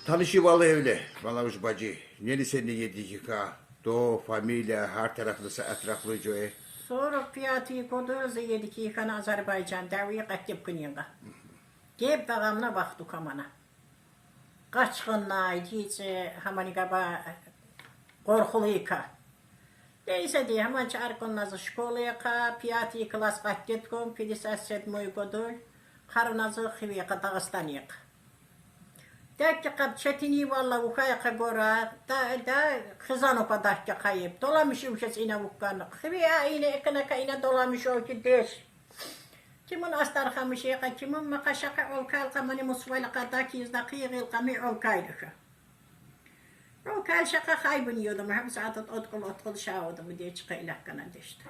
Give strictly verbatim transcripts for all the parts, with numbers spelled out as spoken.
Tanışi vallahi evle, Banavuş bacı. Neli seni yedi yıka, do, familiya, her taraflısı etraflıca. Sora piyatı kodu zı yedi ki yıkanı Azerbaycan, davi qattep kınyınga. Gep dağamına vaqtu kamana. Qaçqınna, giyce, hamani gaba qorqulu yıka. Deyse de, haman çağırqınna zı şkolaya qa, piyatı klas qattep kon, пятьдесят седьмой godul, qarına zı xive qa Dağıstan yıka. Dakika qab çetini valla ukaya qa gora, da, da, xızan oka dakika qayıp. Dolamış uşes ina ukkan. Xivi a ine ekana ka ina dolamış o ki deş. Kimin astar xamış eka, kimin maka şaka olkal kamani musvali qa da ki izda qıyıl kami olkaylı ka. Olkal şaka xaybın yodum. Hem saat otkul otkul şa odum diye çıka ilakana deşti.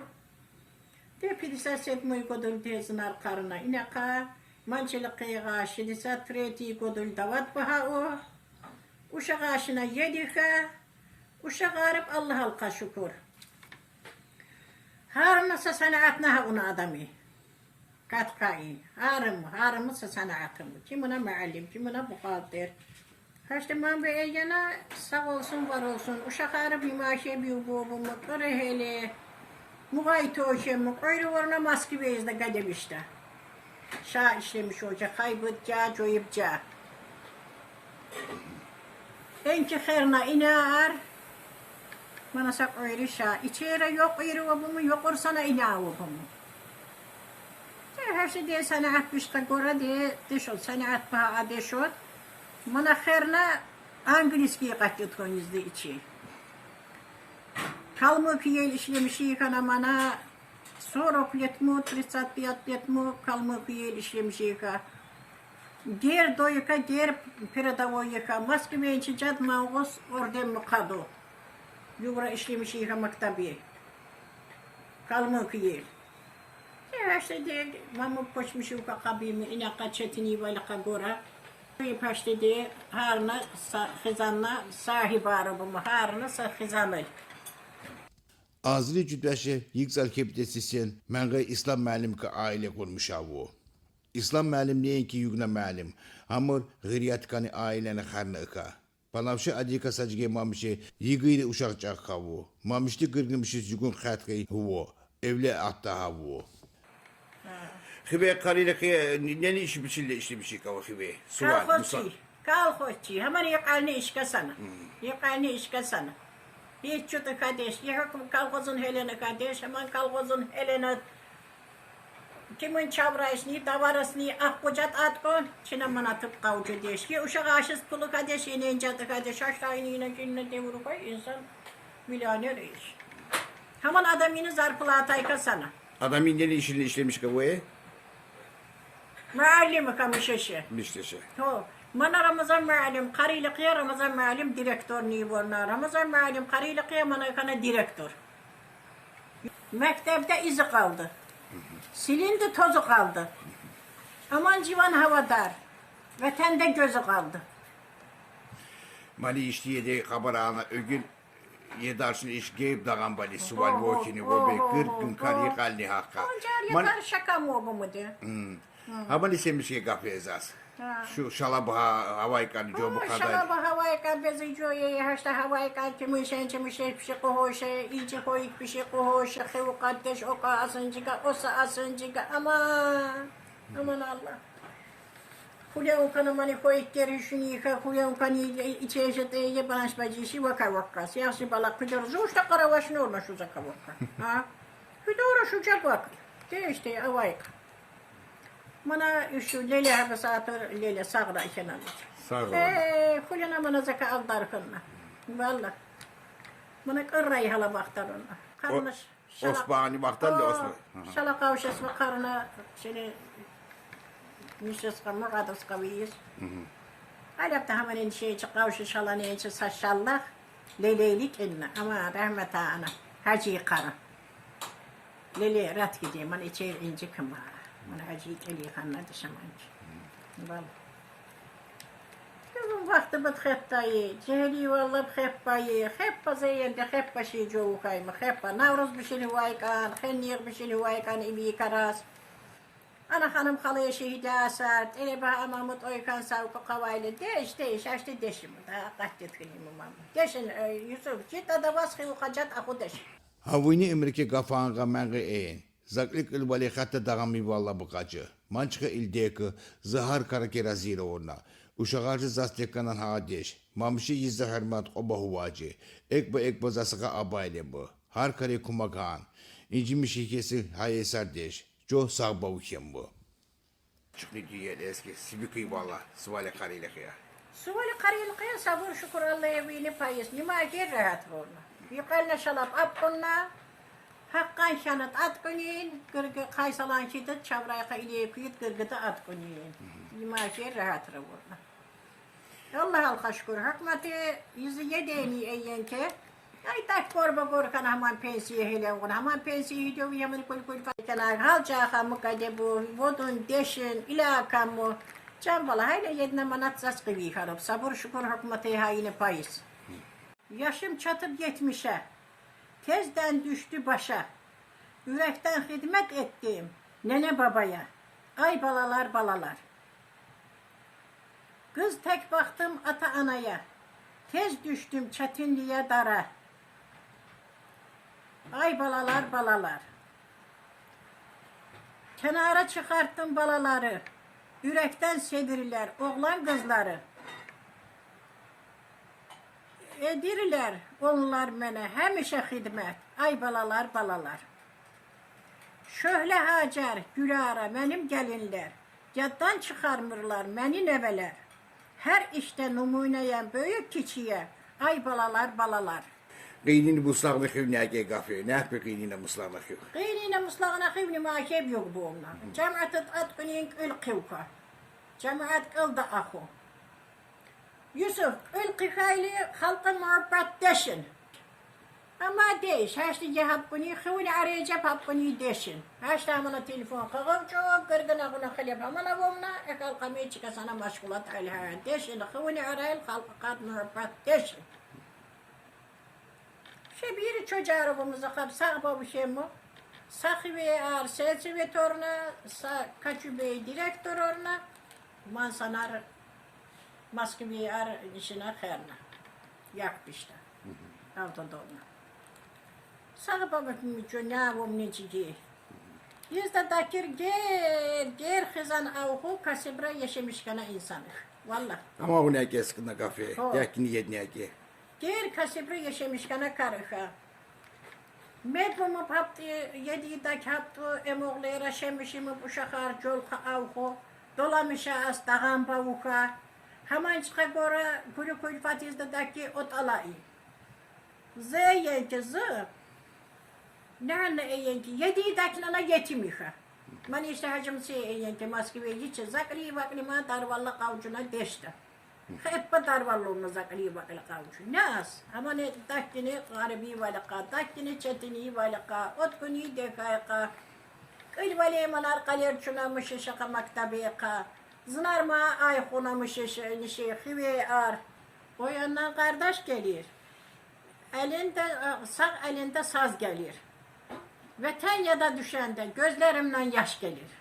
Te пятьдесят седьмой godul te zınar qarına inaka, mançılık qıyığa, шестьдесят третий godul davat baha o. Uşağı aşına yedika, uşağı arıp Allah halka şükür. Harnasa sanaatna ha una adami. Katkai, harım, harımı sa sanaatım. Kimine muallim, kimine buhalter. Haşte man be eyyana sağ olsun, var olsun. Uşak arıp imaşe bir bobumu, kırı hele. Mugay toşe mu, koyru orna maski bezde gadebişte. Şa işlemiş hoca, kaybıtca, coyupca. Enki xerna inar. Mana sa koyru şa. İçeri yok iri bobumu, yok orsana ina bobumu. Her şey de sanaat pişka gora de, deşot, sanaat pa a deşot. Mana xerna angliski qattı konizdi içi. Kalmık yel işlemişi kana mana сорок лет mu, тридцать пять лет mu, Kalmık yel işlemişi ka. Ger doyuka, ger передовой yıka. Moskvençi cad manğos orden mu kado. Yuvra işlemişi ka maktabi. Kalmık yel. Te işte de, mamu poçmişi uka kabimi, inaka çetini valika gora. Paşte de, harna, sa, xizanna, sahip arabımı, harna, sa, xizanı. Azri cüdveşi yıksal keptesi sen, menge İslam muallim ki aile kurmuş avu. İslam muallim neyin ki yugna muallim, hamur gıriyat kani aileni xarnı ika. Panavşı adika sacıge mamışe yigıydı uşak çak kavu. Mamıştı gırgımışı zügün xatkayı huvo. Evle atta havu. Xive karıyla ki neni işi biçille işlemişi kava xive. Suvar, Kalxozçi, musa. Kalxozçi. Hemen yıkalni işka sana. Yıkalni işka sana. Hiç çutu kardeş, yıkım kalxozun heleni kardeş, hemen kalxozun heleni. Kimin çavrasını, davarasını, ak kucat atkon, çine manatıp kavcu deş. Ki uşak aşız pulu kardeş, yine ince kardeş, aşağı yine yine devuru koy, insan milyoner iş. Hemen adam yine zarpıla atayka sana. Adam yine işini işlemiş kavaya. Muallim kamışeşe. İşte şey. Ho. Mana Ramazan muallim, karıylık ya Ramazan muallim direktor ni borna. Ramazan muallim, karıylık ya mana kana direktor. Mektepte izi kaldı. Silindi tozu kaldı. Aman civan havadar. Vatende gözü kaldı. Mali işti yedi kabarağına ögün yedarşın iş geyip dağın bali suval vokini o be kırk gün kar yıkalni hakka. Oncar yıkar şaka mı bu mu de? Ha mali semiş ki gafı ezas. Şu şala baha havaykan jo bu kadar. Şala baha havaykan bezi jo ye haşta havaykan kimin şen kimin şey bir şey kohoşe, iyice koyuk bir şey kohoşe, xevu kardeş oka asıncıga, osa asıncıga, aman. Aman Allah. Hulya ukana mani koyuk geri şunu yıka, hulya ukana içe eşit eye banaş bacı işi vaka vaka. Siyasi bala kıdır zuşta karavaşın olma şu zaka vaka. Ha? Kıdır şu cak vaka. De işte avayka. Mana şu lele hebe saatı lele sağra işen alır. Sağra. Ee, hulya mana zaka aldar kınna. Valla. Mana kırrayı hala baktar ona. Karnış. Osmani vaktan da Osman. Şala kavşas ve karına şöyle müşes kamu kadas kaviyiz. Alap da hemen şey kavşu şala ne için saşallah. Leleylik inna ama rahmet ana. Hacı karı. Lele rat gideyim man içer inci kıma. Man hacı eli kanla dışamanki. Vallahi. Kızım vakti bit hep dayı, cehli valla hep bayı, hep bazeyende hep başı coğu kayma, hep ba. Navruz bir şey vaykan, henniyer bir şey vaykan, ibi karas. Ana hanım halaya şehide asar, telebe amamut oykan savku kavaylı, deş, deş, haştı deşim, da kaç yetkin imamı. Deşin, e, Yusuf, cit adavas hiu kacat ahu deş. Гьавини эмрики гафанга менгъи эйин. Закълик илбали хатта дагъан мивалла букъачӏи. Манчха илдеки, зы гьар кара кера зира урна. Ушагъаржи заз текканан гьа деш. Мамши йизда гьермат къоба гьувачӏи. Экба-экба засагъа абайле бу. Гьар кари кумак гьан. Инжимиши кеси гьа есар деш. Чо сагъба вихьем бу. Чухни дюйел эски, сибикуй вала, сували къарили хия. Сували къарили хия, сабур шукур Аллагьи вини пайис. Нима гер рагьат вурна. Юкъална шалап апкъунна. Гьакъан шанат аткъунин, гыргы къайсалан шидат чаврайха иле куйит гыргыда аткъунин. Нима гер рагьат равурна. Аллагь алха шукур. Гьукумати юзю едени эйенке. Ай так борба горкан гьаман пенсия гьелевгъун. Гьаман пенсия гьидев гьаман кул-кул факана. Гьал жагъа мукадебу, водун, дешин, ила каму. Жан бала, гьайла една манат заз къивий хараб. Сабур шукур гьукумати гьайини пайис. Яшым чатыб етмише. Тезден дюшдю баша. Юрекден хидмет этдим нене-бабая. Ай балалар, балалар. Къыз тек бакъдым ата-аная. Тез дюшдюм четинлиге, дара. Ай балалар, балалар. Kenara çıkarttım balaları. Ürekten sevirler oğlan kızları. Edirler onlar mene hemişe hidmet. Ay balalar, balalar. Şöhle Hacer, Gülara, benim gelinler. Yaddan çıkarmırlar beni neveler. Her işte numuneyen büyük kiçiye. Ay balalar, balalar. Къинини муслугъни хивни аге гафе, нахпи къинина муслугъна хив. Къинина муслугъна хивни ма хеб юг бумна. Жамаат аткъунин кьуьл хъивка. Жамаат кьуьл да аху. Юсуф, кьуьл хъихьайли халкьа мугьаббат дешин. Амма деш, гьашди гьабкъуни, хивни арай жаб гьабкъуни дешин. Гьашди амана телефон къагъав чӀук, гыргъана гъуна хилеб амана вумна, эхал къамичика сана машгъулат алгьа. Дешин, хивни арай халкьа къад мугьаббат дешин. Ше бири чо жара вумуза хаб сагъ бавушему. Са хиве ар, се сиве торна, са качубей директор орна. Ман санар Москве ар нишина херна. Як пишта. Автодорна. Сагъ бавушему чо ня вумни чиги. Изда дакир гер, гер хизан авху касибра яшемишкана инсаных. Валла. Амма уна кескина гафе, Хо. Якини едни аге. Гер касибра яшемишкана карыха. Мебуму папти, еди дак гьабту, эмогълера шемишиму ушахар жолха авху, доламиша ас дагъан бавуха. Гьаманчха гора гури куьлфат изда даки оталаи. Зе енки зы. Нана эйенки, еди дакнана етимиха. Ман иште гьажим се эйенки Москве йичи закъри вакълима дарвалла къавчуна дешта. Хеппа дарваллуна закъри вакъли къавчу. Нас, амане даккини гъариби валикъа, даккини четини валикъа, откуни дехайкъа. Кьил вале манар къалер чуна мыши шака мактабекъа. Зынар ма айхуна мыши ниши хиве ар. O yandan kardeş gelir. Elinde, sağ elinde saz gelir. Vatan ya da düşende gözlerimden yaş gelir.